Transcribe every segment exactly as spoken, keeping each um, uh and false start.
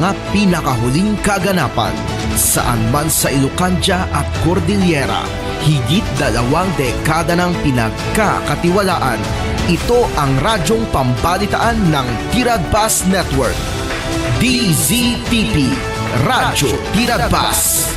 nga pinakahuling kaganapan, saan man sa Ilocandia at Cordillera, higit dalawang dekada nang pinagkakatiwalaan. Ito ang radyong pambalitaan ng Tiradbas Network. D Z T P, Radyo Tiradbas.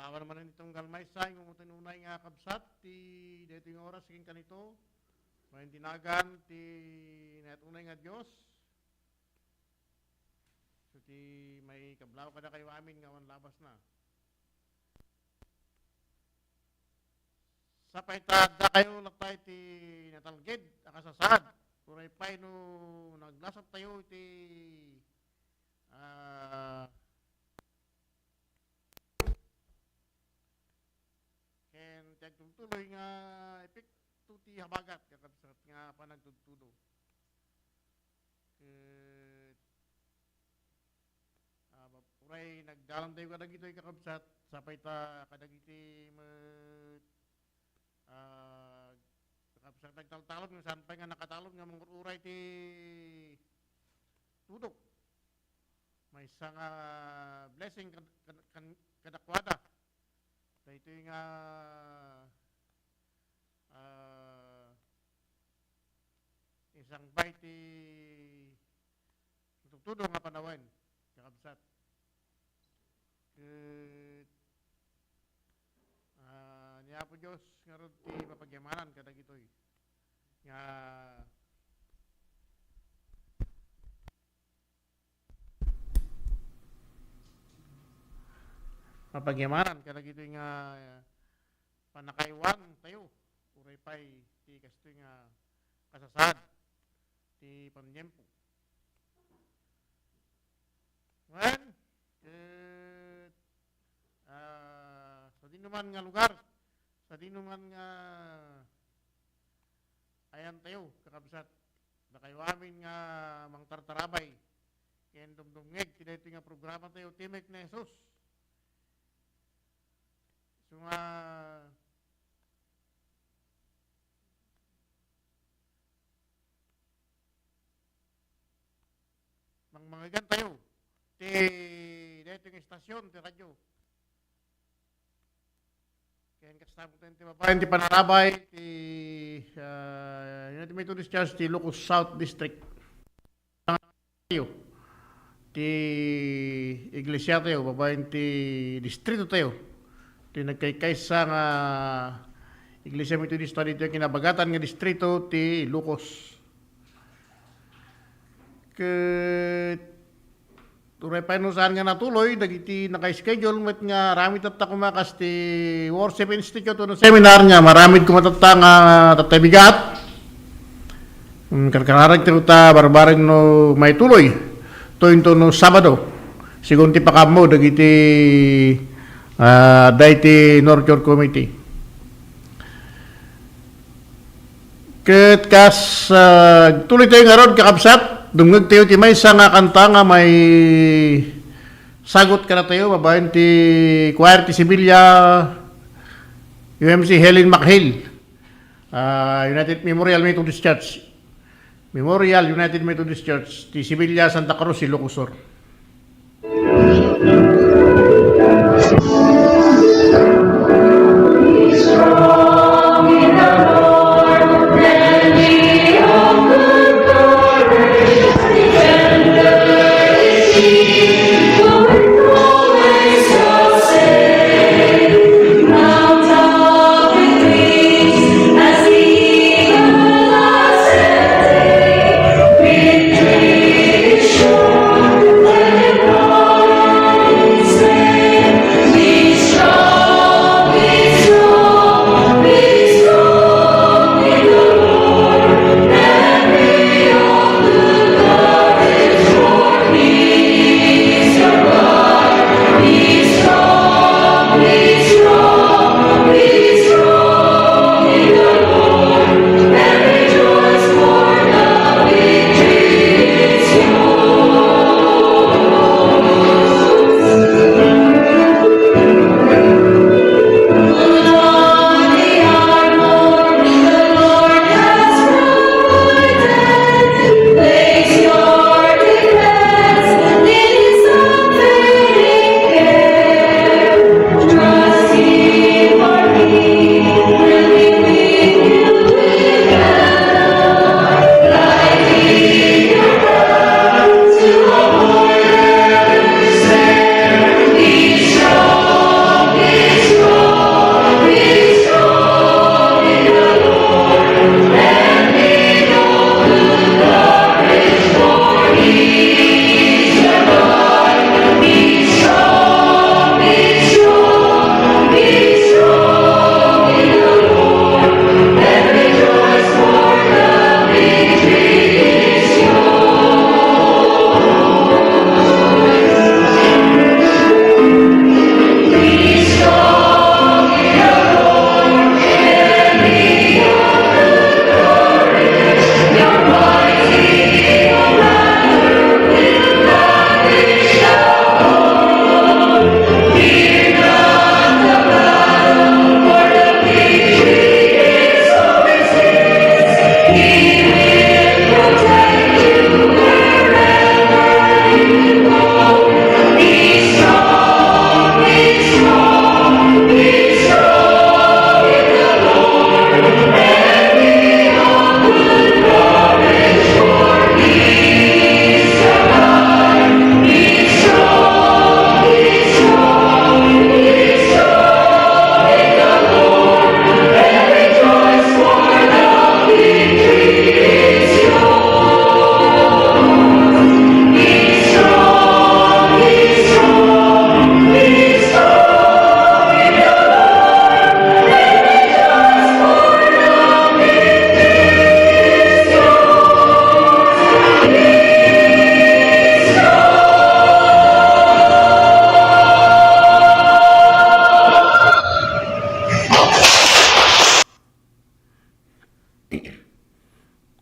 Awan man iti tunggal maysa, ingon ti unay nga kabsat, ti daytoy nga oras, ken kanito, maindinagan ti nayat unay nga Dios. So, ti maikablaw kadakayo amin nga awan labasna. Sapay ta addakayo latta iti natalged a kasasaad. Uray pay no naglasattayo iti, ah, ken ti agtultuloy nga epekto ti habagat, kakabsat, nga panagtudtudo. Ket, ah, ba-, uray nagdalantayo kadagitoy, kakabsat, sapay ta kadagiti met, ah, kakabsat, nagtaltalon nga saan pay nga nakatalon nga mangur-uray ti tudok. Maysa nga blessing kad-, kad-, kan-, kadakuada. Daytoy nga, ah, isangbay ti tutudong nga panawen, kakabsat. Ket, ah, ni Apo Dios ngarud ti mapagyamanan kadagitoy nga mapagyamanan kadagitoy nga, ah, pannakaaywan tayo, uray pay ti kastoy nga kasasaad ti pantiempo. Wen, ket, ah, sadinoman nga lugar, sadinoman nga ayan tayo, kakabsat, dakayo amin nga mangtartarabay ken dumdumngeg ti daytoy nga programa tayo, Timek ni Jesus. So nga, mangmangegan tayo ti daytoy nga istasyon ti radyo. Ken kasta met ti babaen ti panarabay ti, ah, United Methodist Church ti Ilocos South District. Ti iglesia tayo, babaen ti distrito tayo. Ti nagkaykaysa nga Iglesia Metodista ditoy kinabagatan nga distrito ti Ilocos. Ket uray pay no saan nga natuloy, dagiti naka-schedule met nga aramid tatta koma kas ti Worship Institute wenno seminar nga maaramid koma tatta nga tattay bigat. Mm, karkararag ti ruta, barbareng no maituloy. Toy into no Sabado. Sigun ti pakaammo dagiti, ah, daydi Nurture Committee. Ket kas, ah, tuloy tayo ngarud, kakabsat, dumngeg tayo ti maysa nga kanta nga maisagut kadatayo, babaen ti choir ti Sevilla, U M C Helen McHale, ah, United Memorial Methodist Church. Memorial United Methodist Church, ti Sevilla, Santa Cruz, Ilocos Sur.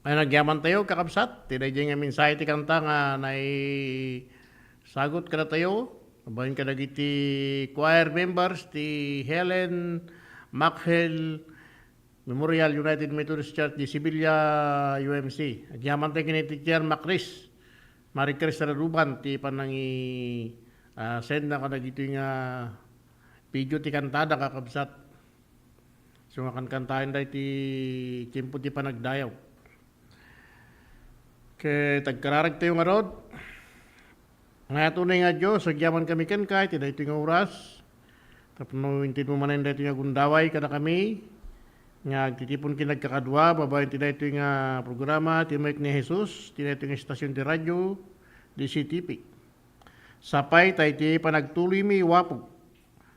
Ay, nagyamantayo, kakabsat, ti daydiay nga mensahe ti kanta nga naisagut kadatayo, babaen kadagiti choir members ti Helen Mackhel Memorial United Methodist Church de Sevilla, U M C. Agyamantayo ken ni Teacher Macris, Marie Chris Raduban, ti panangi, ah, send na kadagitoy nga video ti kantada, kakabsat. So, nga kankantaen da iti tiempo ti panagdayaw. Ket agkararagtayo ngarud. Nga ato nga Dios, agyaman kami kenka iti daytoy nga oras. Tapno intedmo manen daytoy nga gundaway kadakami, nga agtitipon ken agkakadua, babaen ti daytoy nga programa, ti Mayat ni Jesus, ti daytoy nga estasion ti radio, D C T P. Sapay ta iti panagtuloymi, Apo.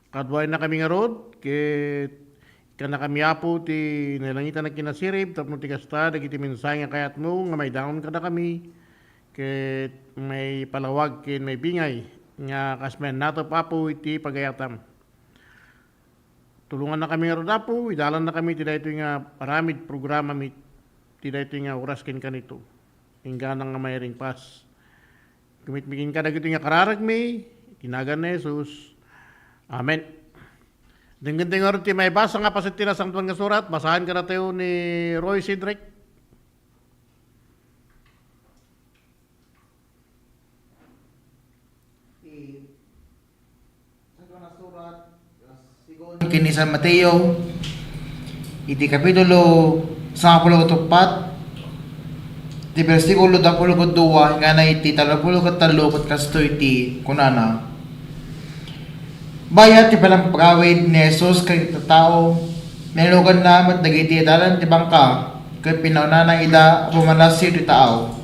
Kaduaennakami ngarud, ket kannakami, Apo, ti nailangitan a kinasirib, tapno ti kasta, dagiti mensahe nga kayatmo nga maidangon kadakami, ket maipalawag ken maibingay, nga kas maannatep, Apo, iti pagayatam. Tulongannakami ngarud, Apo, idalannakami ti daytoy nga aramid programami, ti daytoy nga oras ken kanito. Inggana nga mairingpas. Kumitmi kenka dagitoy nga kararagmi, iti nagan ni Jesus. Amen. Denggen ti ngarud ti maibasa nga paset ti Nasantoan nga Surat, basaen kadatayo ni Roy Cedric. Ti Santo nga Surat, segun ken ni San Mateo, iti kapitulo sangapulo ket uppat, iti bersikulo duapulo ket dua, inggana iti tallopulo ket tallo, ket kastoy ti kunana. Bayat ti pannakipagawid ni Jesus kadagiti tattao, nainuganna met dagiti adalan ti bangka, ket pinaunana ida a pumannasiw ti tao.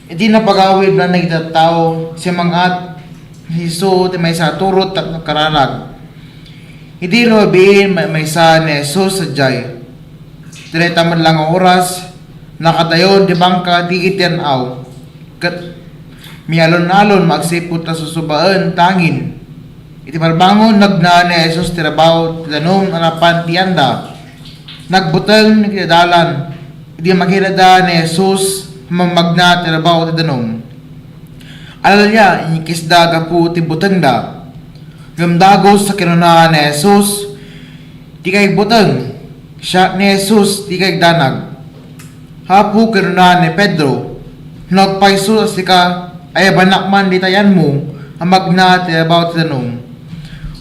Idi napagawidna dagiti tattao, simang-at ni Jesus ti maysa a turod tapno agkararag. Idi rumabiin, may-, maysa ni Jesus sadiay. Iti dayta met la nga oras, nakadayon ti bangka dagiti yan-aw, ket mialon-alon nga agsipud ta susubaen ti angin. Iti parbangon, nagna ni Jesus ti rabaw ti danum a napan ti yanda. Nagbuteng iti adalan. Idi makitana ni Jesus, mammagna ti rabaw ti danum. Alalia, inyikisda gapu ti butengda. Ngem dagus a kinuna ni Jesus, "Dika agbuteng, siak ni Jesus, dika agdanag." "Apo," kinuna ni Pedro, "no agpayso a sika, ayabanak man dita yanmo a magna ti rabaw ti danum."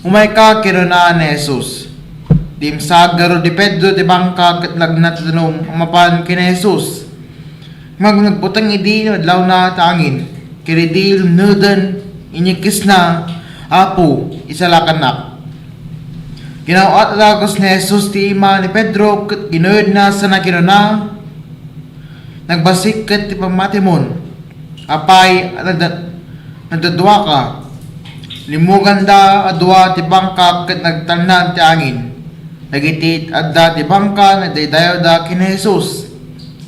"Umayka," kinuna ni Jesus. Dimsaag ngarud ni Pedro ti bangka ket nagna ti danum a mapan ken ni Jesus. Ngem nagbuteng idi adlawna ti angin, ket idi lumneden, inyikisna, "Apo, isalakannak." Kinaw-at a dagus ni Jesus ti ima ni Pedro ket ginuyodna sana kinuna, "Nagbassit ket ti pammatimon. Apay a nagda-, nagdaduaka?" Limmuganda a dua ti bangka ket nagtalna ti angin. Dagiti adda ti bangka, nagdaydayawda ken ni Jesus.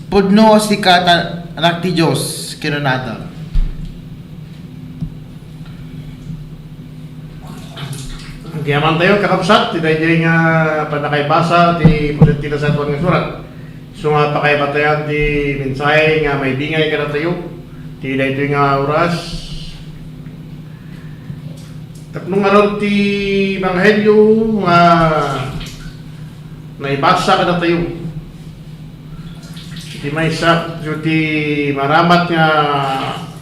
"Pudno a sika ta Anak ti Dios," kinunada. Agyamantayo, kakabsat, ti daydiay nga pannakaibasa ti paset ti Nasantoan nga Surat. Isu nga pakaibatayan ti mensahe nga maibingay kadatayo ti daytoy nga oras. Tapno ngarud ti ebanghelio nga naibasa kadatayo. Iti maysa, iti maramat nga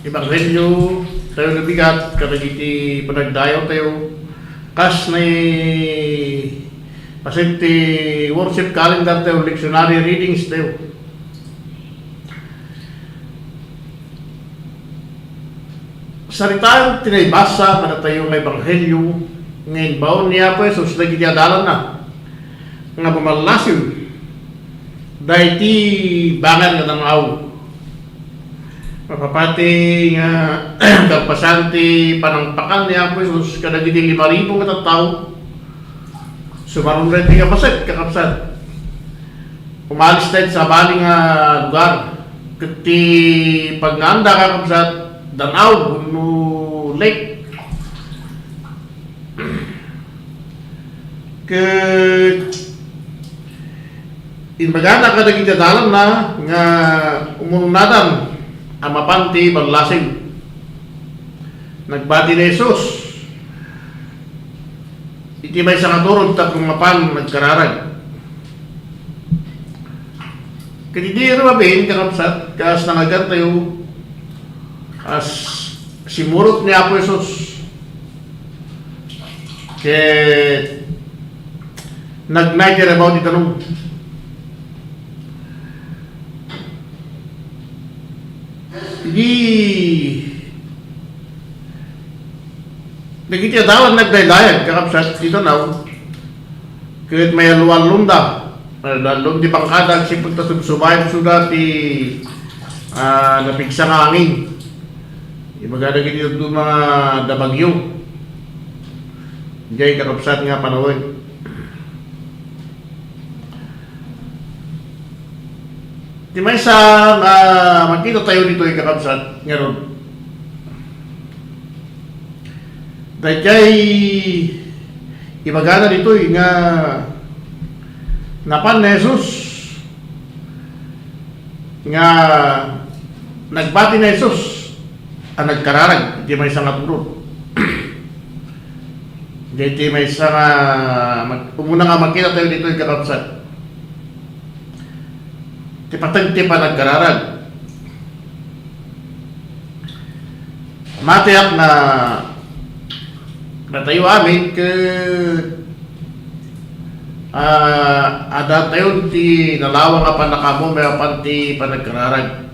ebanghelio tayo nabigat kadagiti panagdayawtayo, kas naipaset ti worship calendar tayo, lectionary readings tayo. Saritaen ti naibasa kadatayo nga ebanghelio nga imbaon ni Apo Jesus dagiti adalanna nga pamallasiw daydi bangan nga dan-aw. Mapapati nga kalpasan ti panangpakan ni Apo Jesus kadagiti lima ribu nga tattao, sumaruno daytoy nga paset, kakabsat. Umalis dayta sabali nga lugar. Ket ti pagnaanda, kakabsat, dan-aw wenno lake. Ket Imbagana kadagiti adalanna nga umunadan a mapan ti ballasiw. Nagbati ni Jesus iti maysa nga turod tapno mapan nagkararag. Ket idi rumabiin, kakabsat, kas nangagantayo, as simurot ni Apo Jesus, ket nagnay ti rabaw ti danum. Idi dagiti adalan nagdaydayan, kakabsat, ti tanaw, ket mayallo-allonda. Mayallo-allon ti bangkada, agsipud ta subsubaen suda ti, ah, napigsa nga angin. Ibaga dagiti dadduma nga dabagyo. Diay, kakabsat, nga panawen. Ti maysa nga makita tayo ditoy, kakabsat, ngarud, daydiay ibagana ditoy nga napan ni Jesus, nga nagbati ni Jesus a nagkararag iti maysa nga turod. Daytoy maysa nga mag-, umuna nga makita tayo ditoy, kakabsat, ti pateg ti panagkararag. Matiak nga datayo amin ket, ah, adda tayo ti nalawag a pannakaammo maipapan ti panagkararag.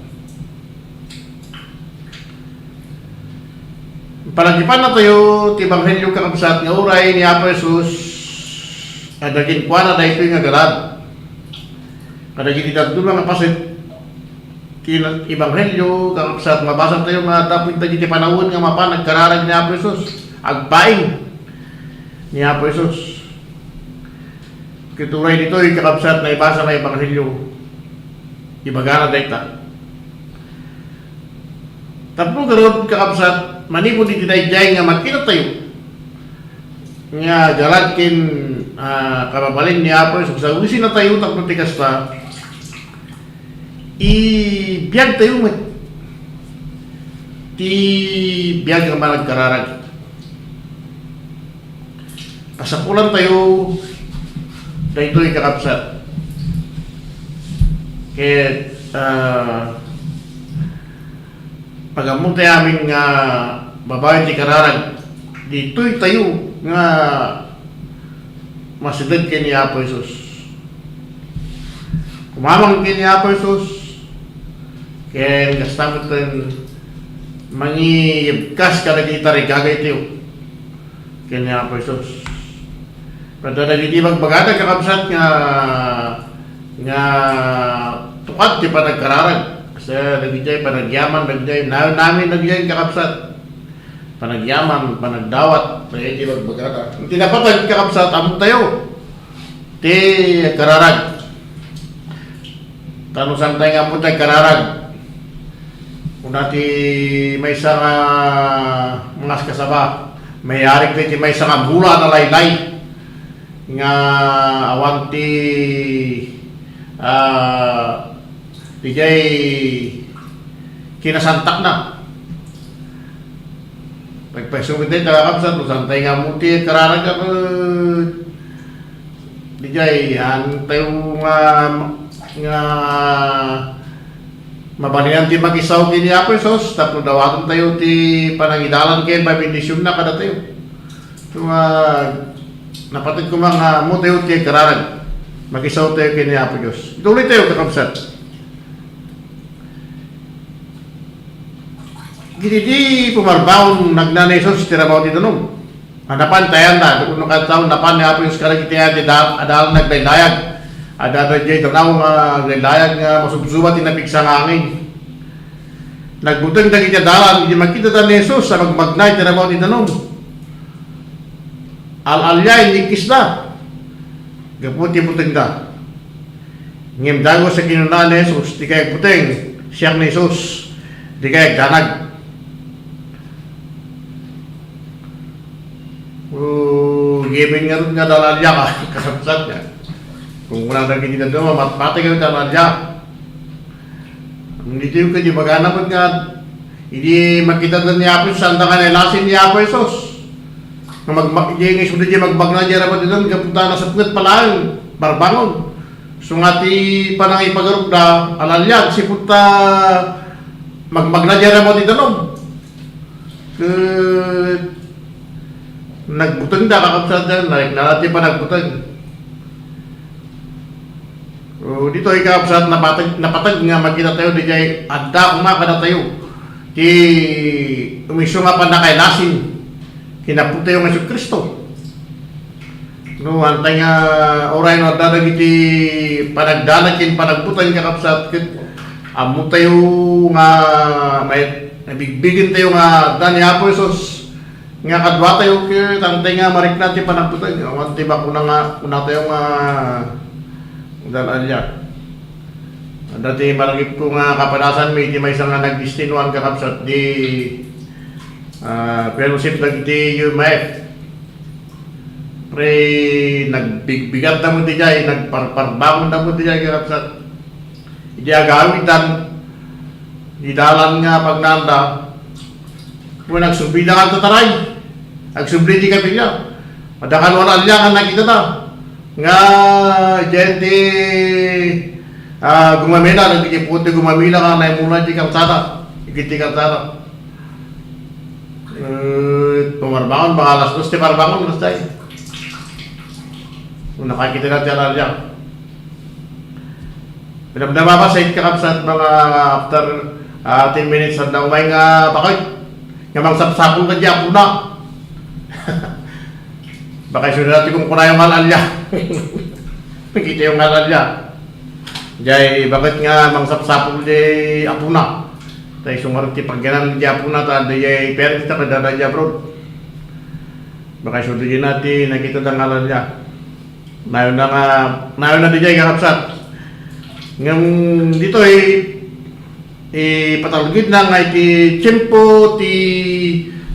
Panagipanna tayo ti ebanghelio, kakabsat, nga uray ni Apo Jesus, adda kenkuana daytoy nga galad kadagiti dadduma nga paset ti ebanghelio, kakabsat, mabasa tayo nga adda pay dagiti panawen nga mapan nagkararag ni Apo Jesus. Agpaing ni Apo Jesus. Ket uray ditoy, kakabsat, naibasa nga ebanghelio, ibagana dayta. Tapno garud, kakabsat, manipud iti daydiay nga makita tayo nga galad ken, ah, kababalin ni Apo Jesus, awisenna tayo tapno ti kasta, ibiag tayo met ti biag nga panagkararag. Kasapulan tayo daytoy, kakabsat. Ket, ah, pag-ammon tayo amin nga babaen ti kararag, ditoy tayo nga masideg ken ni Apo Jesus. Kumamang ken ni Apo Jesus, ken kasta metten mangiyebkas kadagiti tarigagay tayo ken ni Apo Jesus. Ket dagiti bagbagada, kakabsat, nga, nga tukad ti panagkararag. Sa dagiti panagyaman, dagiti na-, namin dagiti, kakabsat. Panagyaman, panagdawat, dagiti bagbagada. Ti napateg, kakabsat, ammo tayo ti kararag. Ta no saan tayo nga ammo ti kararag, kuna ti maysa nga mga kasaba, mayarig tayo ti maysa nga bula a nalaylay nga awan ti, ah, dijay kinasantakna. Pagpaisugid tayo, kakabsat, no saan tayo nga ammo ti kararag, ket dijay, haan tayo nga, nga mabalinan ti makisaw ken ni Apo Jesus, tapno dawaten tayo ti panangidalan ken bendisionna kadatayo. So, ah, napateg koma nga ammo tayo ti kararag. Makisaw tayo ken ni Apo Dios. Ituloy tayo, kakabsat. Iti di pumarbaon, nagna ni Jesus ti rabaw ti danum. Napan ti ayanna, no kasta, napan ni Apo Jesus kadagiti adalan nagdaydayan. Adda daydiay danaw nga agdaydayan nga masubsuba ti napigsa nga angin. Nagbuteng dagiti adalan idi makitana ni Jesus a magmagna iti rabaw ti danum. Al-aliay ni ikkisda gapu ti butengda. Ngem dagus a kinuna ni Jesus, "Dikay agbuteng, siak ni Jesus, dikay agdanag." O, giben ngarud nga dalalia ka, kakabsat nga. Kun kuna dagiti dadduma, mat-, matpatay kayo ta alia. Ngem ditoy kadi, magana met nga idi makita da ni Apo Jesus, saan da nga nailasin ni Apo Jesus. Nga magma-, idi nga isu da di magmagna di rabat ti danum, gapu ta nasapnget palaeng, barbangon. So nga ti panangipagarupda, alalia, agsipud ta magmagna di rabat ti danum. Ket nagbutengda, kakabsat, nariknaan ti panagbuteng. O, ditoy, kakabsat, napateg, napateg nga makita tayo, diay adda koma kadatayo ti umisu nga pannakailasin ken Apo tayo nga Jesu-Cristo. No, antay nga uray no adda dagiti panagdanag ken panagbuteng, kakabsat, ket ammo tayo nga may, nabigbigen tayo nga adda ni Apo Jesus nga kadua tayo, ket antay nga marikna ti panagbuteng. Awan ti bakuna nga, kuna tayo nga dan alia. Adda ti maragipko nga kapadasanmi iti maysa nga nagdestinoan, kakabsat, di, ah, fellowship dagiti U M I F. Pre, nagbigbigatda met diay, nagparparbangonda met diay, kakabsat. Idi agawiddan, di dalan nga pagnaanda, wen, agsubli da nga tataray. Agsubli ti kapilya. Adda kano nga alia nga nakitada. Nga, diay ti, ah, gumamela, dagiti puot ti gumamela nga naimuna ti kalsada. Igid ti kalsada. Eh, pumarbangon, mga alas dos ti parbangon, alas sais. Nakakita na ti alia. Pinamdama ba sa kakabsat, mga after, ah, ten minutes, adda umay nga baket nga mangsapsapul kadi apona. Baka isu dati kung kunayo nga alia. Nakita yung nga alia. Jay, baket nga mangsapsapul di apona. Tay sungar ti pagyanan di apona, ta adda jay parents ta kadada di abroad. Baka isu di nati nakita da nga alia. Nayon na nga, nayon na diay, kakabsat. Ngem ditoy, ipatalgedna nga iti tiempo ti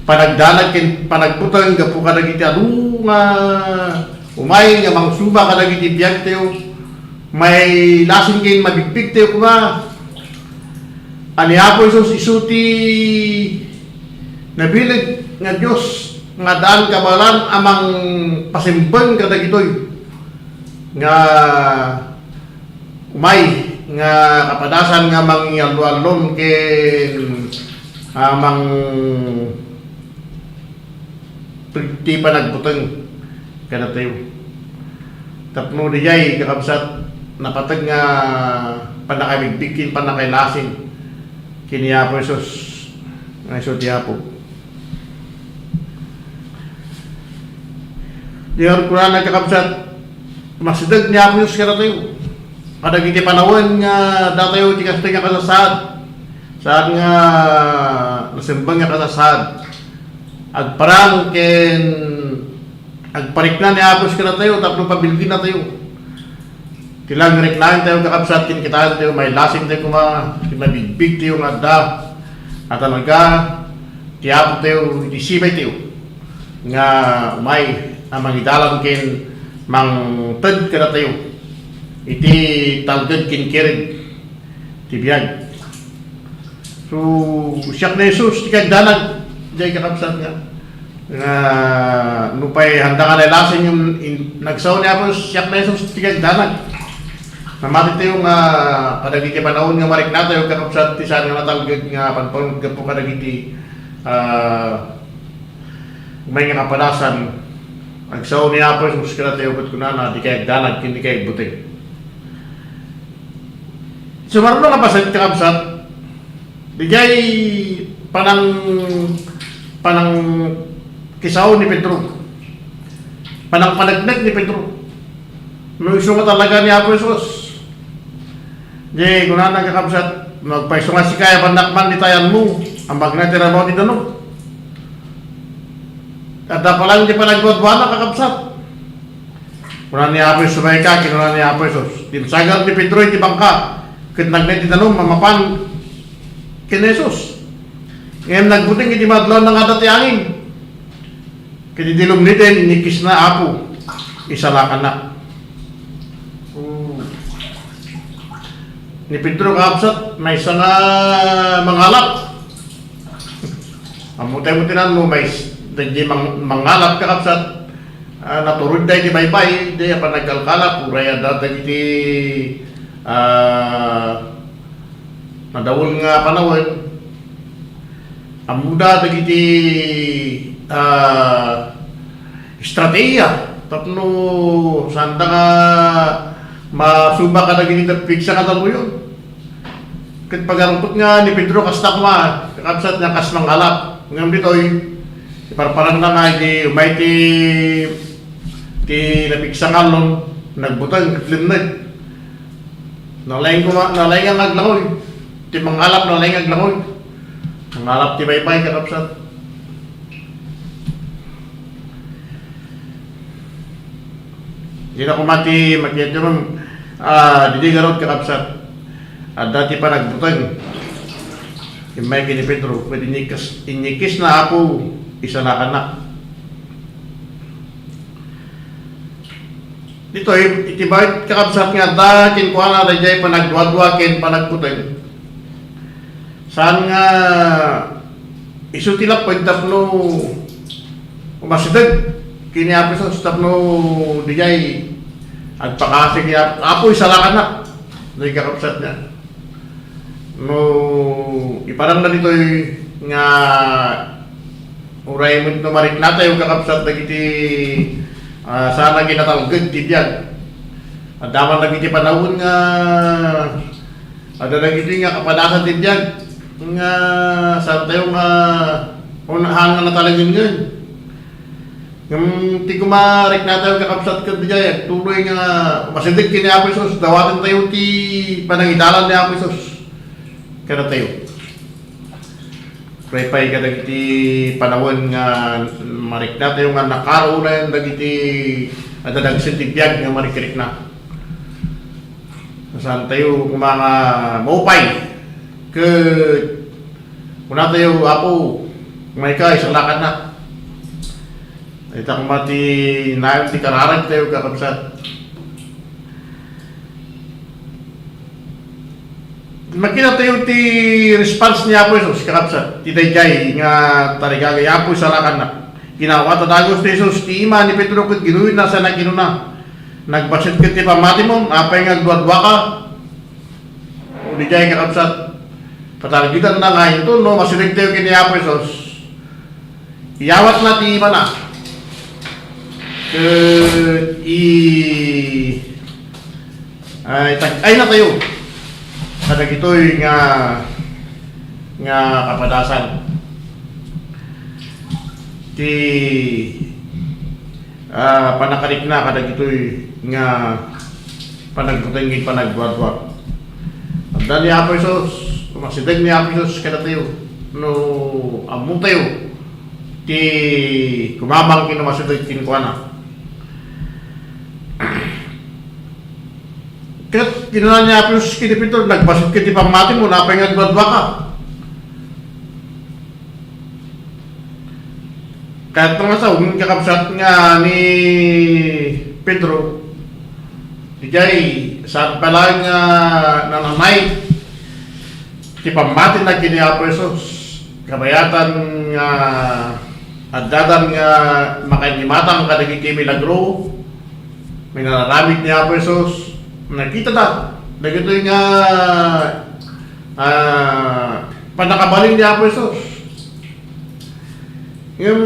panagdanag ken panagbuteng gapu kadagiti adu nga umay nga mangsuba kadagiti biagtayo, mailasin ken mabigbigtayo koma. A ni Apo Jesus isu ti nabileg nga Dios nga addaan kabaelan a mangpasimbeng kadagitoy nga umay nga kapadasan nga mangiallo-allon ken, ah, mang-, ti panagbuteng kadatayo. Tapno diay, kakabsat, napateg nga pannakaibigbig ken pannakailasin ken ni Apo Jesus nga isu ti Apo. Diay kunana, kakabsat, masideg ni Apo Jesus kadatayo. Kadagiti panawen nga datayo ti kastoy nga kasasaad, saan nga nasimbag nga kasasaad, agparang ken agparikna ni Apo Jesus kadatayo tapno pabilgennatayo. Ti la nga riknaentayo, kakabsat, ken kitaentayo, mailasintayo koma, ken mabigbigtayo nga adda a talaga ti Apotayo iti sibaytayo nga umay a mangidalan ken mangted kadatayo iti talged ken kired ti biag. So, siak ni Jesus ti kagdanag, diay, kakabsat, nga, nga nupay haanda nga nailasin yung in-, nagsao ni Apo, siak ni Jesus ti kagdanag. Namati tayo nga kadagiti panawen nga mariknatayo, kakabsat, ti saan nga natalged nga panpanunot gapu kadagiti, ah, may nga kapadasan. Agsao ni Apo Jesus kadatayo ket kunana, dikay agdanag ken dikay agbuteng. Sumaruno nga paset, kakabsat, diay panang-, panangkisao ni Pedro. Panangpaneknek ni Pedro. No isu nga talaga ni Apo Jesus. Di, kunana, kakabsat, no agpayso nga sika, ibannak man dita ayanmo, a magna ti rabaw ti danum. Adda pay laeng ti panagduaduana, kakabsat. Kuna ni Apo Jesus, "Sumayka," kinuna ni Apo Jesus. Dimsagar ni Pedro iti bangka, ket nagna iti danum a mapan ken Jesus. Ngem nagbuteng iti madlaw nga adda ti angin. Ket idi lumniden, inikisna, "Apo, isalakannak." Ni Pedro, kakabsat, maysa nga mangalap. Ammo tayo mo tinan mo, may s-, dagiti mang-, mangalap, kakabsat. Ah, naturod da iti baybay, di apan nagkalkalap, uray adda dagiti, ah, nadawel nga panawen. Ammoda dagiti, ah, estrategia tapno saan da nga masuba kadagiti napigsa nga daluyon. Ket pagarupot nga ni Pedro, kasta koma, kakabsat, nga kas mangalap. Ngem ditoy, iparparangna nga idi umay ti, ti napigsa nga allon, nagbuteng ket lenneg. Nalaing koma, nalaing nga aglangoy. Ti mangalap, nalaing nga aglangoy. Mangalap ti baybay, kakabsat. Dina koma ti makiat-, ah, didi garud, kakabsat. Adda ti panagbuteng. Immay ken ni Pedro, ket inyikis-, inyikisna, "Apo, isalakannak." Ditoy, iti bayat, kakabsat, nga adda kenkuana daydiay panagduadua ken panagbuteng. Saan nga isu ti lapped tapno umasideg ken ni Apo Jesus tapno daydiay agpakasi ken ni Apo, "Apo, isalakannak." Daydiay kakabsatna. No iparangna ditoy nga uray met no mariknatayo, kakabsat, dagiti, ah, saan a kinatalged ti biag. Adda man dagiti panawen nga adda dagiti nga kapadasan ti biag nga saantayo nga unahan nga natalengen. Ngem ti kumariknatayo, kakabsat, ket daydiay agtuloy nga umasideg ken ni Apo Jesus, dawatentayo ti panangidalan ni Apo Jesus kadatayo. Pay-pay kadagiti panawen nga mariknatayo nga nakaro unayen dagiti adda dagsen ti biag nga marikrikna. Saantayo koma nga maupay ket kunatayo, "Apo, umayka, isalakannak." Ita koma ti nayon ti kararagtayo, kakabsat. Makitatayo ti response ni Apo Jesus, kakabsat, ti daydiay nga tarigagay, "Apo, isalakannak." Kinaawat a dagus ni Jesus ti ima ni Pedro ket ginuyonna sana kinuna, "Nagbassit ket ti pammatimon, apay nga agduaduaka?" O daydiay, kakabsat, patalgedanda nga inton no masidegtayo ken ni Apo Jesus, iyawatna ti imana. Ket i-, ay, tag-aynatayo kadagitoy nga, nga kapadasan. Ti, ah, pannakarikna kadagitoy nga panagbuteng ken panagduadua. Adda ni Apo Jesus, umasideg ni Apo Jesus kadatayo, no ammotayo ti kumamang ken umasideg kenkuana. Ket kinuna ni Apo Jesus ken ni Pedro, "Nagbassit ket ti pammatimon, apay nga agduaduaka?" Kayatna nga sawen, kakabsat, nga ni Pedro, idiay saan pay laeng nga nananay ti pammatina ken ni Apo Jesus. Kabayatan nga addadan nga makaingimatang kadagiti milagro, minararamid ni Apo Jesus, nakitada dagitoy nga, ah, pannakabalin ni Apo Jesus. Ngem,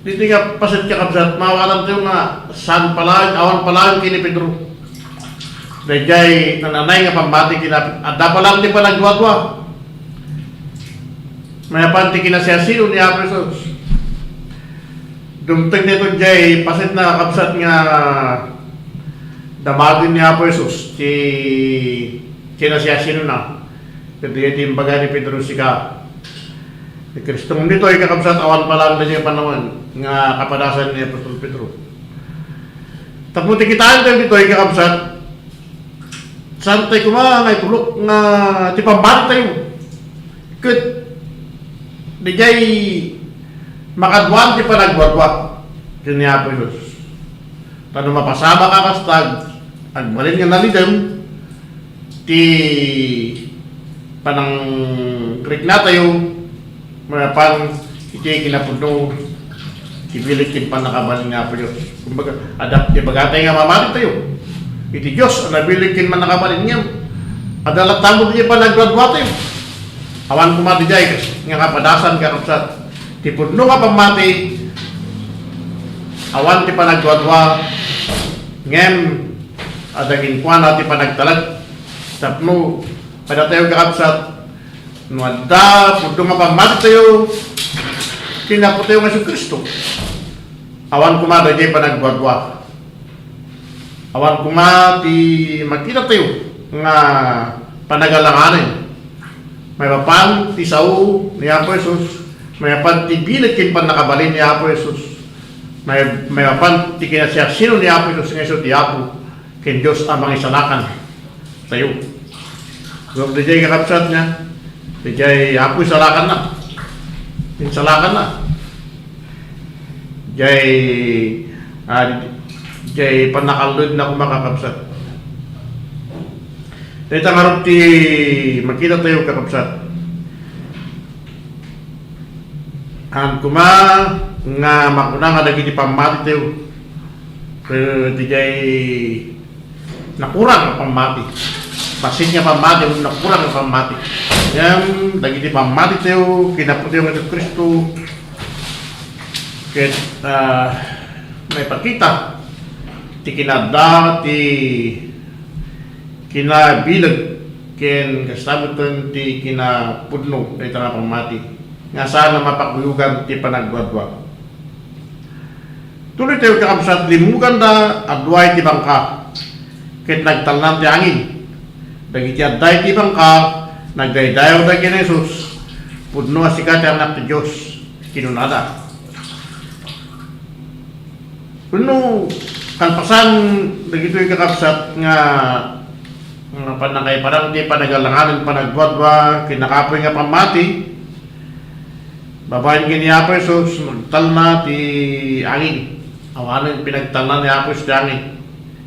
ditoy nga paset, kakabsat, maawatantayo nga saan palaeng, awan palaeng ken ni Pedro. Daydiay nananay nga pammati ken ni Apo, adda pay laeng ti panagduadua. Maipapan ti kinasiasino ni Apo Jesus. Dumteng daytoy diay paset, kakabsat, nga damagen ni Apo Jesus ti kinasiasinona. Ket daytoy ti imbaga ni Pedro, "Sika ti Cristo." Ngem ditoy, kakabsat, awan pay laeng daydiay panawen nga kapadasan ni apostol Pedro. Tapno ti kitaentayo ditoy, kakabsat, saantayo koma nga itulok nga ti pammatitayo ket daydiay makaduan ti panagduadua ken ni Apo Jesus. Ta no mapasamak a kasta, agbalin nga nalidem, ti panangriknatayo, maipapan iti kinapudno ti bileg ken pannakabalin ni Apo Dios. Kumbaga, adda ti ibagatayo nga mamatitayo iti Dios a nabileg ken pannakabalin, ngem adda latta met ti panagduaduatayo. Awan koma diay nga kapadasan, kakabsat. Ti pudno nga pammati, awan ti panagduadua, ngem adda kenkuana ti panagtalek. Tapno kadatayo, kakabsat, no adda pudno nga pammatitayo ken Apotayo nga Jesu-Cristo, awan koma daydiay panagduadua. Awan koma ti makitatayo nga panagalanganen. Maipapan ti sao ni Apo Jesus, maipapan ti bileg ken pannakabalin ni Apo Jesus, may-, maipapan ti kinasiasino ni Apo Jesus nga isu ti Apo ken Dios a mangisalakan tayo. Ngem daydiay, kakabsat, nga daydiay Apo isalakanna. Insalakanna. Jay, ah, jay pannakalludna koma, kakabsat. Dayta ngarud ti makitatayo, kakabsat. Haan koma nga makuna nga dagiti pammatitayo, eh, ti jay nakurang a pammati. Bassit nga pammati, nakurang a pammati. Ngem dagiti pammatitayo ken Apotayo nga Jesu-Cristo, ket, ah, maipakita ti kinaadda ti kinabileg ken kasta metten ti kinapudno dayta nga pammati nga saan a mapakuyogan ti panagduadua. Tuloy tayo, kakabsat, limmuganda a dua iti bangka, ket nagtalnan ti angin. Dagiti adda iti bangka, nagdaydayawda ken Jesus, "Pudno a sika ti Anak ti Dios," kinunada. Wenno, kalpasan dagitoy, kakabsat, nga, nga pannakaiparang ti panagalanganen, panagduadua ken nakapuy nga pammati, babaen ken ni Apo Jesus, nagtalna ti angin. Awanen pinagtalna ni Apo Jesus ti angin.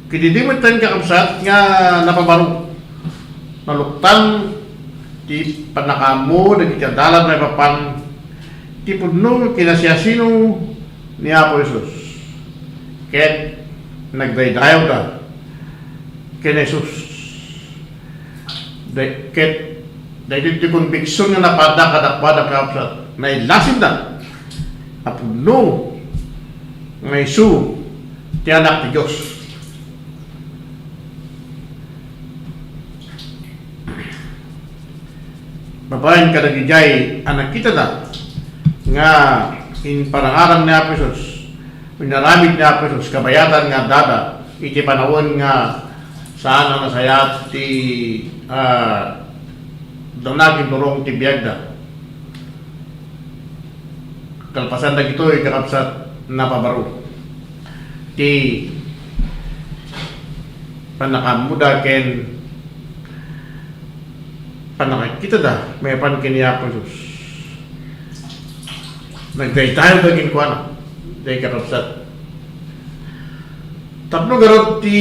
Ket idi metten, kakabsat, nga napabaro, naluktan ti pannakaammo dagiti adalan maipapan ti pudno kinasiasino ni Apo Jesus. Ket nagdaydayawda ken Jesus. Day-, ket daytoy ti konbiksion nga napaadda kadakuada, kakabsat. Nailasinda a pudno nga isu ti Anak ti Dios. Babaen kadagijay a nakitada nga imparangarang ni Apo Jesus, inaramid ni Apo Jesus, kabayatan nga addada iti panawen nga saan a nasayaat ti, ah, danag inturong ti biagda. Kalpasan dagitoy, kakabsat, napabaro ti pannakaammoda ken pannakakitada maipapan ken ni Apo Jesus. Nagdaydayawda kenkuana, day kakabsat. Tapno garud ti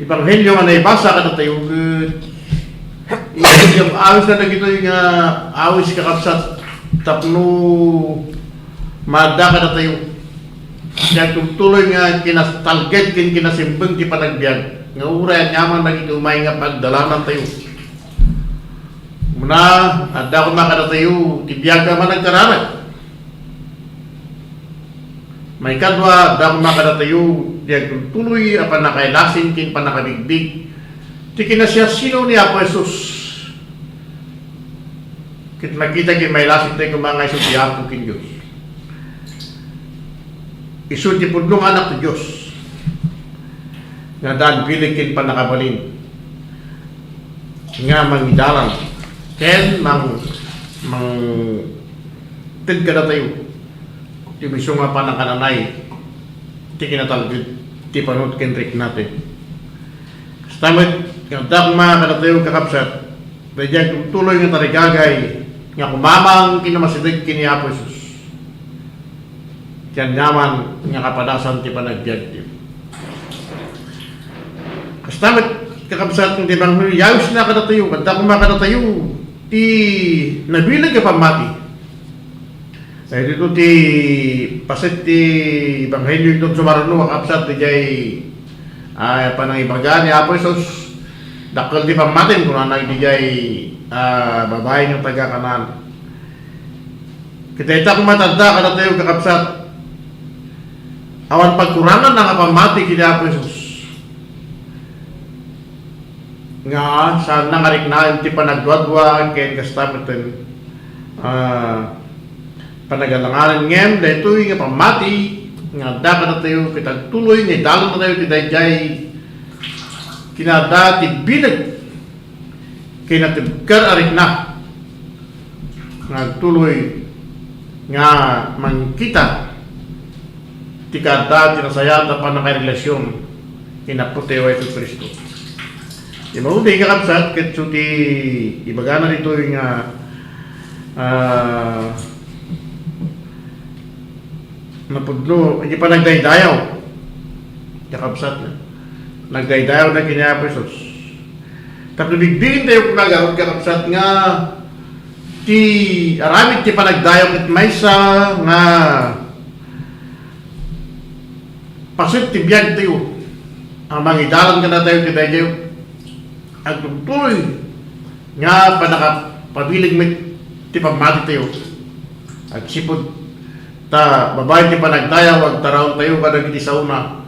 Ebanghelio nga naibasa kadatayo, ket Ebanghelio, awis na dagitoy nga awis, kakabsat, tapno maadda kadatayo. Kaya tultuloy nga kinastalged ken kinasimbeng ti panagbiag, nga uray aniaman dagiti umay nga pagdalanantayo. Umuna, adda koma kadatayo ti biag a managkararag. Maikadua, adda koma kadatayo ti agtultuloy a pannakailasin ken pannakabigbig ti kinasiasino ni Apo Jesus. Ket makita ken mailasin tayo koma nga isu ti Apo ken Dios. Isu ti pudno nga Anak ti Dios nga addaan bileg ken pannakabalin nga mangidalan ken mang-, mangted kadatayo ti maysa nga pannakaananay ti kinatalged ti panut ken riknatayo. Kasta met, nga adda koma kadatayo, kakabsat, daydiay agtultuloy nga tarigagay nga kumamang ken umasideg ken ni Apo Jesus. Ti aniaman nga kapadasan ti panagbiagtayo. Kasta met, kakabsat, nga ti ebanghelio, yayosna kadatayo, adda koma kadatayo ti nabileg a pammati. Daytoy ti paset ti ebanghelio inton sumaruno, kakabsat, idiay, ah, panangibaga ni Apo Jesus. Dakkel ti pammatim, kunana idiay, ah, babai nga taga Canaan. Ket dayta koma ti adda kadatayo, kakabsat, awan pagkuranganna nga pammati ken ni Apo Jesus, nga saanna nga riknaen ti panagduadua ken kasta metten, ah, panagalanganan. Ngem daytoy nga pammati nga adda kadatayo ket agtuloy nga idalannatayo ti daydiay kinaadda ti bileg ken natibker a rikna nga agtuloy nga mangkita ti kaadda ti nasayaat a pannakairelasion ken Apotayo a Jesu-Cristo. Ti maudi, kakabsat, ket isu ti ibagana ditoy nga, ah, napudno iti panagdaydayaw, kakabsat, nga nagdaydayaw da ken ni Apo Jesus. Tapno bigbigentayo koma ngarud, kakabsat, nga ti aramid ti panagdayaw ket maysa nga paset ti biagtayo a mangidalan kadatayo ti daydiay agtultuloy nga pannakapabileg met ti pammatitayo. Agsipud ta babaen ti panagdayaw, agtaraontayo kadagiti saona,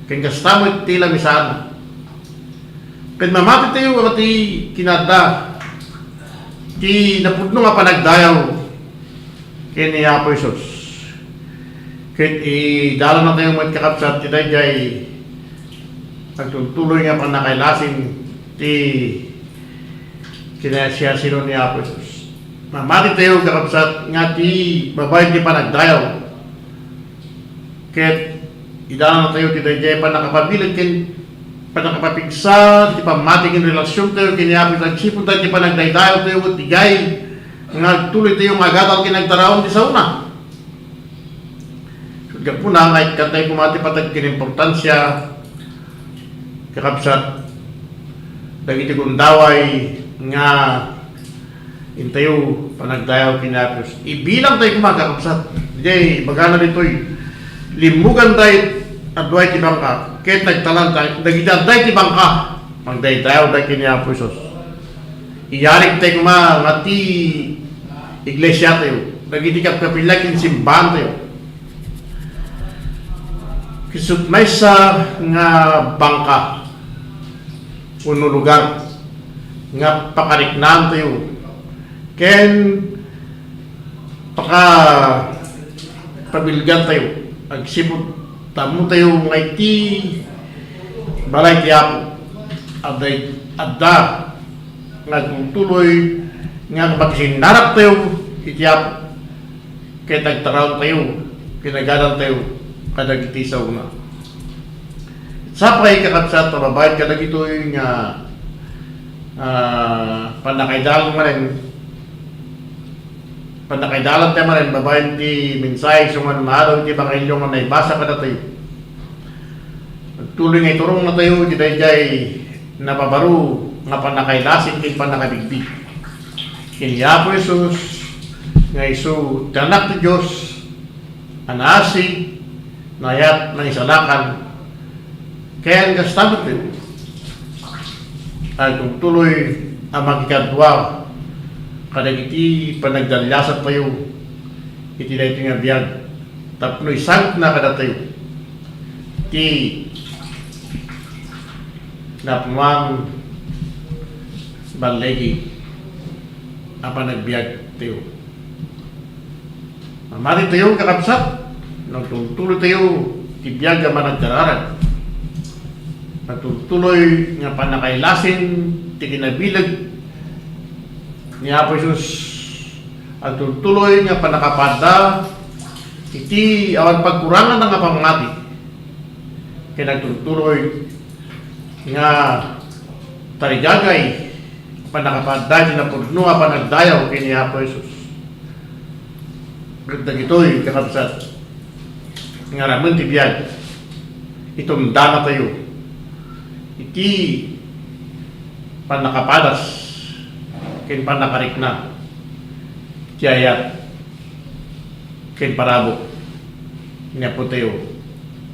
ken kasta met ti lamisaanna. Ket mamatitayo a ti kinaadda ti napudno nga panagdayaw ken ni Apo Jesus. Ket idalannatayo met, kakabsat, ti daydiay agtultuloy nga pannakailasin ti kinasiasino ni Apo Jesus. Mamatitayo, kakabsat, nga ti babaen ti panagdayaw. Ket idalannatayo ti daydiay pannakapabileg ken pannakapapigsa ti pammati ken relasiontayo ken ni Apo Jesus. Agsipud ta ti panagdaydayawtayo ket idiay nga agtuloytayo nga agadal ken agtaraon ti saona. Ket gapuna nga ikkatayo koma ti pateg ken importansia, kakabsat, dagiti gundaway nga intayo panagdayaw ken ni Apo Dios. Ibilangtayo koma, kakabsat. Diay ibagana ditoy, limmugan da it adda iti bangka, ket nagtalanta dagiti adda iti bangka, pagdaydayawda ken ni Apo Jesus. Iyarigtayo koma nga ti iglesiatayo, dagiti kapkapilya ken simbaantayo, ket isu maysa nga bangka wenno lugar nga pakariknaantayo ken pakapabilgantayo. Agsipud ta ammotayo nga iti balay ti Apo, adda, adda nga agtultuloy nga makisinnaraptayo iti Apo, ket agtaraontayo ken agadaltayo kadagiti saona. Sapay, kakabsat, a babaen kadagitoy nga, ah, pannakaidalan manen, pannakaidalantayo manen babaen ti mensahe isu nga naadal iti ebanghelio nga naibasa kadatayo. Agtuloy nga iturongnatayo iti daydiay napabaro nga pannakailasin ken pannakabigbig ken ni Apo Jesus nga isu ti Anak ti Dios a naasig, naayat, naisalakan, ken kasta met, agtultuloy a makikadua kadagiti panagdaliasantayo iti daytoy nga biag tapno isangpetna kadatayo ti napuman balligi a panagbiagtayo. Mamatitayo, kakabsat, no agtultuloytayo ti biag a managkararag. Agtultuloy nga pannakailasin ti kinabileg ni Apo Jesus. Agtultuloy nga pannakapaadda iti awan pagkuranganna nga pammati. Ken agtultuloy nga tarigagay pannakapaadda iti napudno a panagdayaw ken ni Apo Jesus. Ket dagitoy, kakabsat, nga aramidtayo ti biag, itundanatayo iti pannakapadas ken pannakarikna ti ayat ken parabur ni Apotayo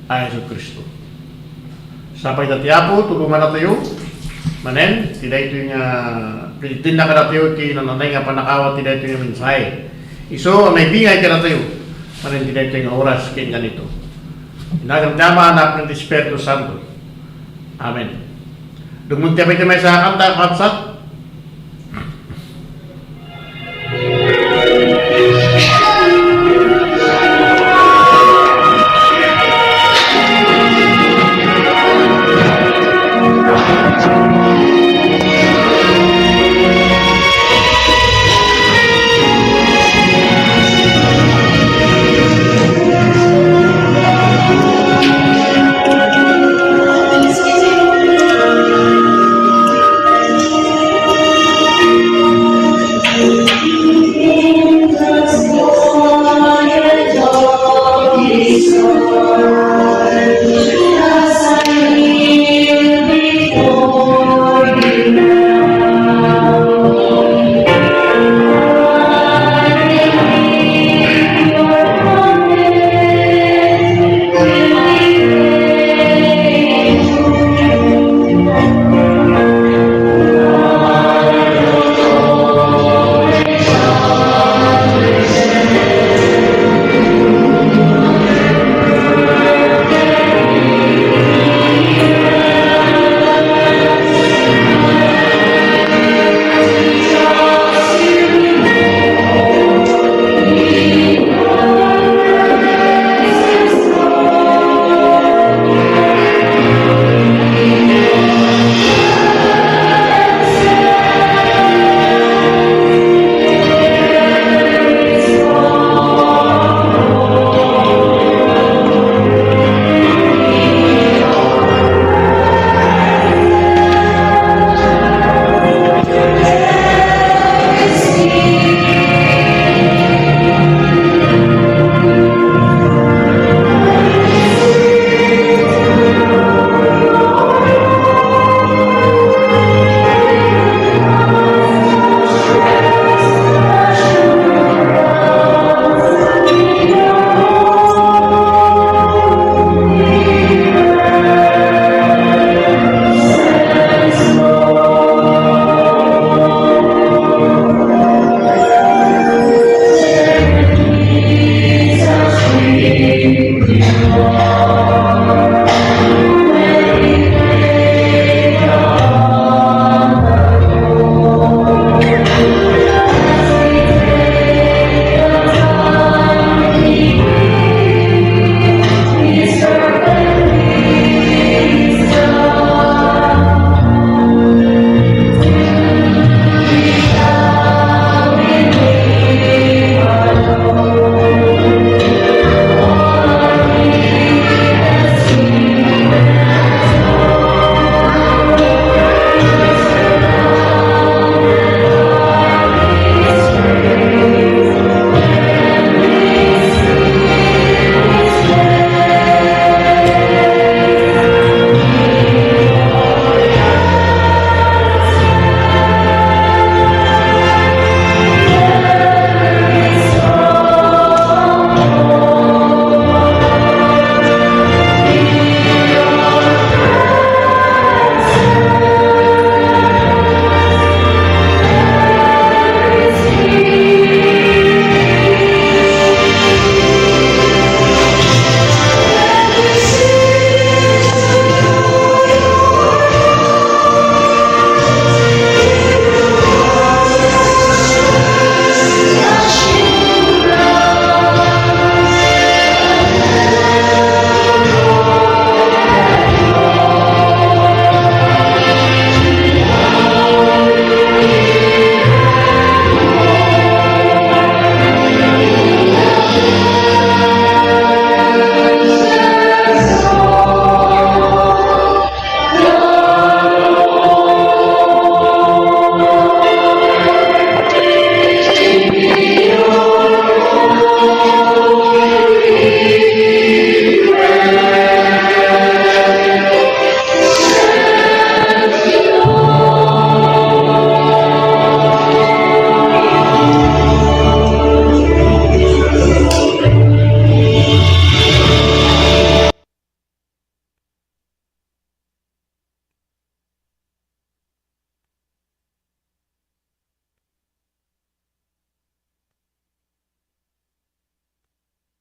a Jesu-Cristo. Sapay ta ti Apo, tulongannatayo manen, ti daytoy nga, pagtinnakannatayo ti nananay nga pannakaawat ti daytoy nga mensahe. Isu a maibingay kadatayo manen ti daytoy nga oras ken kanito. Iti nagan ti Ama, Anak, ken ti Espiritu Santo. Amen. Dumngeg ti apay ti maysa a kanta, kabsat.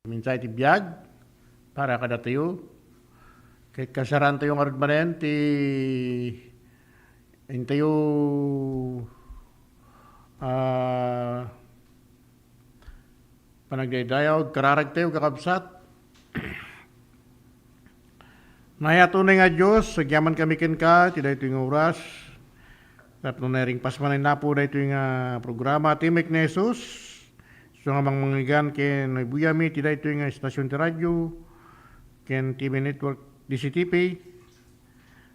mensahe ti biag para kadatayo. Ket kasarantayo ngarud manen ti intayo, ah, panagdaydayaw, kararagtayo, kakabsat. Nayaat unay nga Dios, agyaman kami kenka ti daytoy nga oras. Tapno nairingpas manen Apo daytoy nga programa, Timek ni Jesus. Isu nga mangmangngeggan ken naibuyami ti daytoy nga estasyon ti radio ken T V network, D C T P.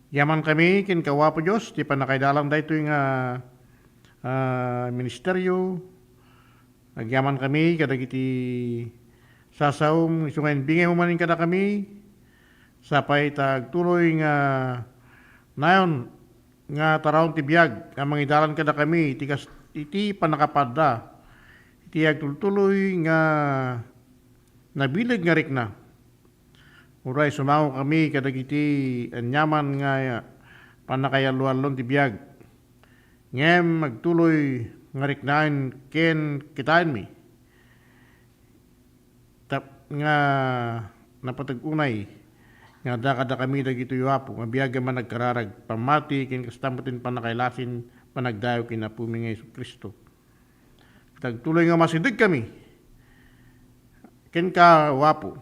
Agyaman kami kenka, Apo Dios, ti pannakaidalan daytoy nga, ah, ministerio. Agyaman kami kadagiti sasaom, isu nga imbingaymo manen kadakami, sapay ta agtuloy nga nayon nga taraon ti biag a mangidalan kadakami iti kas-, iti pannakapaadda iti agtultuloy nga nabileg nga rikna. Uray sumango kami kadagiti aniaman nga pannakaiallo-allon ti biag. Ngem agtuloy nga riknaen ken kitaenmi. Tap-, nga napateg unay nga adda kadakami dagitoy, Apo, nga biag a managkararag, pammati, ken kasta met ti pannakailasin, panagdayaw ken Apomi nga Jesu-Cristo. Ket agtuloy nga masidegkami kenka, Apo,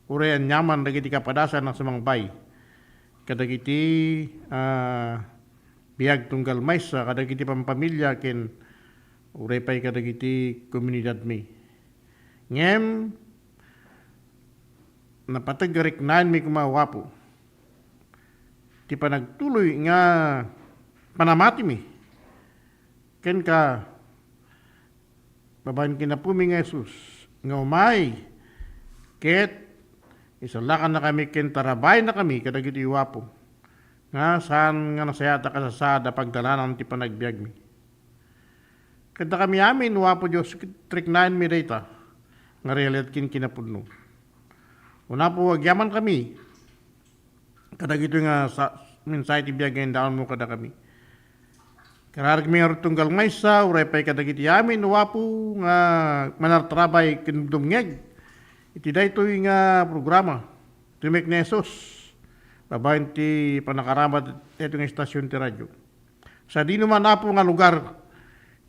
uray aniaman dagiti kapadasan a sumangbay kadagiti, ah, biag tunggal maysa kadagiti pampamilya ken uray pay kadagiti komunidadmi. Ngem napateg a riknaenmi koma, Apo, ti panagtuloy nga panamatimi kenka babaen ken Apomi nga Jesus, nga umay ket isalakannakami ken tarabaennakami kadagiti, Apo, nga saan nga nasayaat a kasasaad a pagdalanan ti panagbiagmi. Ket dakami amin, Apo Dios, ket riknaenmi dayta nga realidad ken kinapudno. Apo, agyamankami kadagitoy nga sa-, mensahe ti biag nga indaonmo kadakami. Kararagmi ngarud tunggal maysa, uray pay kadagiti amin, Apo, nga manartarabay ken dumdumngeg iti daytoy nga programa, Timek ni Jesus, babaen ti pannakaaramat daytoy nga estasyon ti radio. Sadinoman, Apo, nga lugar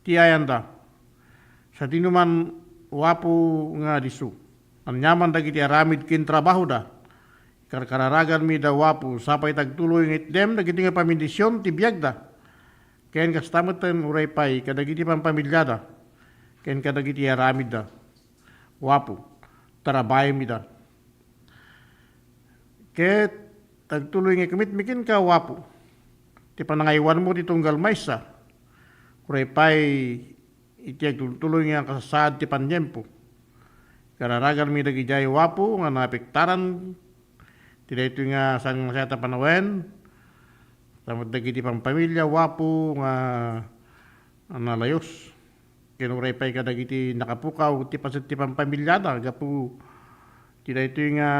ti ayanda, sadinoman, Apo, nga disso, aniaman dagiti aramid ken trabahoda, karkararaganmi da, Apo, sapay ta agtuloy nga itdem dagiti nga pamendisyon ti biagda, ken kasta metten uray pay kadagiti pampamiliada ken kadagiti aramidda, Apo, tarabayenmi da. Ket agtuloy nga ikmitmi kenka, Apo, ti panangaywanmo ti tunggal maysa, uray pay iti agtultuloy nga kasasaad ti paniempo. Kararaganmi dagidiay, Apo, nga naapektaran ti daytoy nga saan nga nasayaat a panawen, tapno dagiti pampamilya, Apo, nga nalayos. Ken uray pay kadagiti nakapukaw ti paset ti pampamiliada gapu ti daytoy nga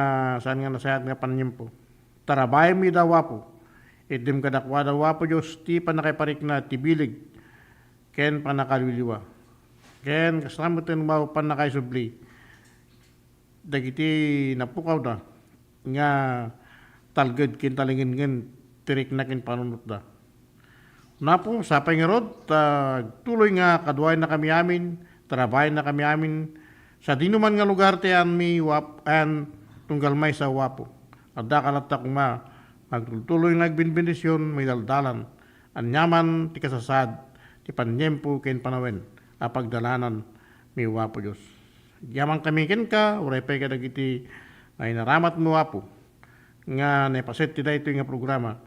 saan nga nasayaat nga paniempo. Tarabayenmi da, Apo. Itdem kadakuada, Apo Dios, ti pannakaiparikna ti bileg ken pannakaliwliwa. Ken kasta metten, Apo, pannakaisubli dagiti napukawda nga talged ken talingngen ti rikna ken panunotda. Apo, sapay ngarud, ta agtuloy nga kaduaennakami amin, tarabaennakami amin, sadinoman nga lugar ti ayanmi, Apo, ayan tunggal maysa, Apo. Addaka latta koma nga agtultuloy nga agbinbendisyon, maidaldalan, aniaman ti kasasaad ti paniempo ken panawen a pagdalananmi, Apo Dios. Agyamankami kenka, uray pay kadagiti nga inaramatmo, Apo, nga naipaset ti daytoy nga programa,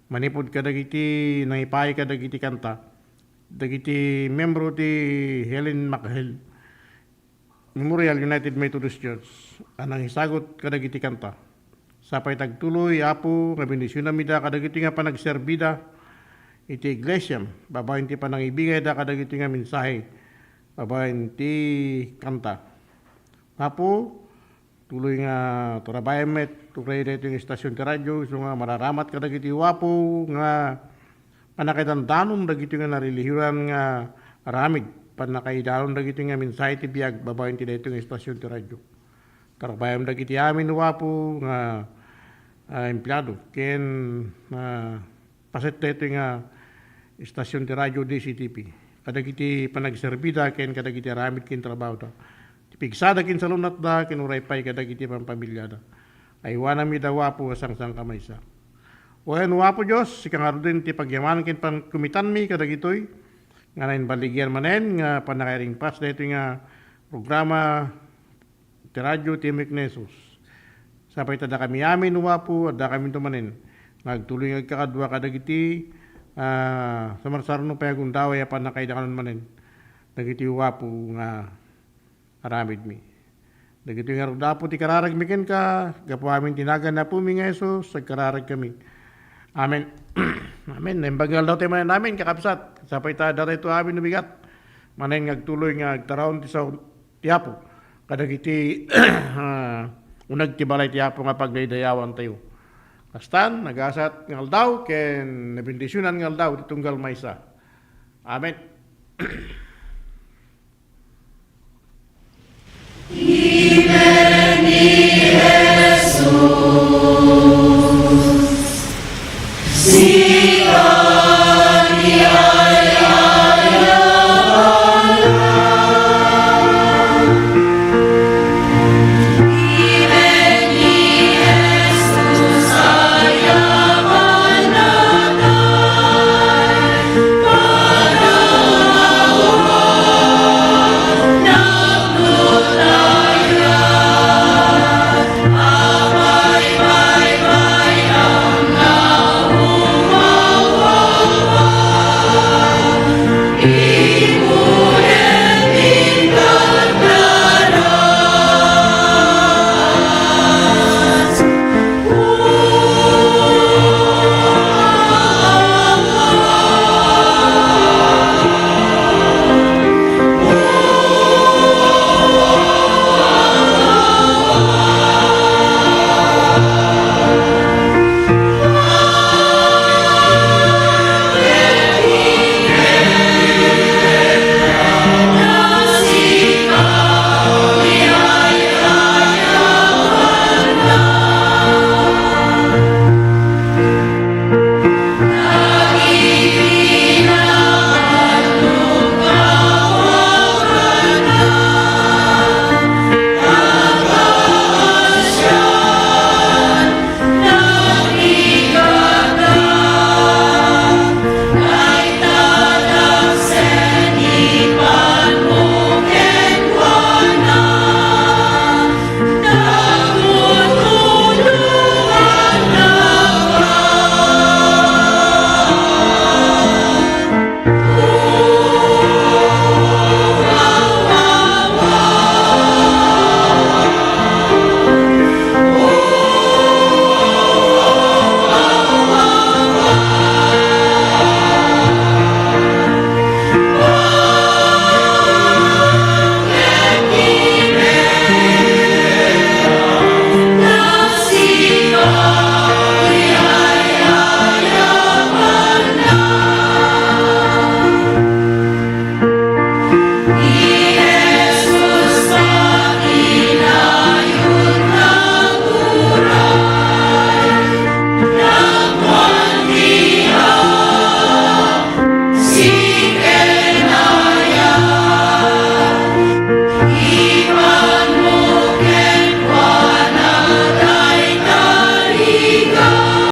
manipud kadagiti nangipaay kadagiti kanta, dagiti membro ti Helen McHale Memorial United Methodist Church a nangisagut kadagiti kanta. Sapay ta agtuloy, Apo, nga bendisionamida kadagiti nga panagserbida iti iglesiam, babaen ti panangibingayda kadagiti nga mensahe, babaen ti kanta. Apo, tuloy nga tarabayen met, uray daytoy nga istasyon ti radio, isu nga mararamat kadagiti, Apo, nga pannakaidandanon dagitoy nga narelihiyonan nga aramid, pannakaidanon dagitoy nga mensahe ti biag babaen ti daytoy nga istasyon ti radio. Karbayam dagiti amin, O Apo, nga, ah, empleado ken, ah, paset daytoy nga estasion ti radio D C T P. Kadagiti panagserbida ken kadagiti aramid ken trabahoda. Ti pigsada ken salunatda ken uray pay kadagiti pampamiliada. Aywanamida, O Apo, a sangsankamaysa. Wen, O Apo Dios, sika ngaruden ti pagyaman ken pankumitanmi kadagitoy nga naimbaligian manen nga pannakairingpas daytoy nga programa ti radio ti Immek ni Jesus. Sapay ta dakami amin, O Apo, addakaminto manen nga agtuloy nga agkakadua kadagiti, ah, sumarsarno pay a gundaway a pannakaidakanon manen dagiti, O Apo, nga aramidmi. Dagitoy ngarud, Apo, ti kararagmi kenka, gapu amin ti nagan ni Apomi nga Jesus, agkararagkami. Amen. Amen. Naimbag nga aldaw tayo manen amin, kakabsat. Sapay ta, daytoy amin umigat. Manen nga agtuloy nga agtaraon ti sao ti Apo. Kadagiti, ah, uneg ti balay ti Apo nga pagdaydayawan tayo. Kastan, nagasat nga aldaw, ken nabendisionan nga aldaw, ti tunggal maysa. Amen.